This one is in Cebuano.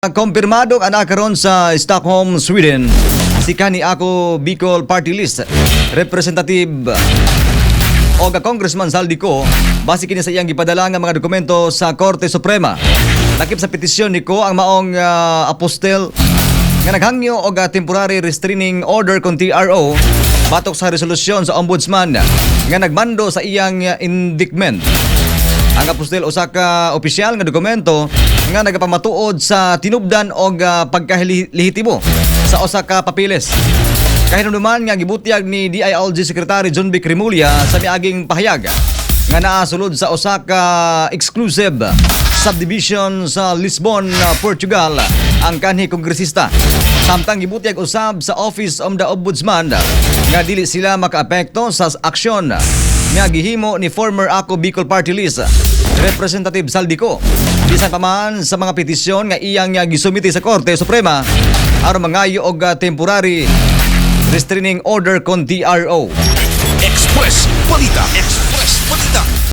Kumpirmado ang karon sa Stockholm, Sweden, si kanhi Ako Bicol Party List Representative o Congressman Zaldy Co base kini sa iyang gipadala nga mga dokumento sa Korte Suprema. Lakip sa petisyon ni Co ang maong apostille nga naghangyo og temporary restraining order kon TRO batok sa resolusyon sa ombudsman nga nagmando sa iyang indictment. Ang apostille usa ka opisyal nga dokumento nga nagapamatuod sa tinubdan og pagkalehitimo sa usa ka papeles. Kahinumduman nga gibutyag ni DILG Secretary Jonvic Remulla sa miaging pahayag nga naa sulod sa usa ka exclusive subdivision sa Lisbon, Portugal ang kanhi kongresista. Samtang gibutyag usab sa Office of the Ombudsman nga dili sila makaapekto sa aksyon nga gihimo ni former Ako Bicol Party List Representative Zaldy Co bisan pa man sa mga petisyon nga iyang gisumite sa Korte Suprema aron mangayo og temporary restraining order kon TRO. Express Balita. Express Balita.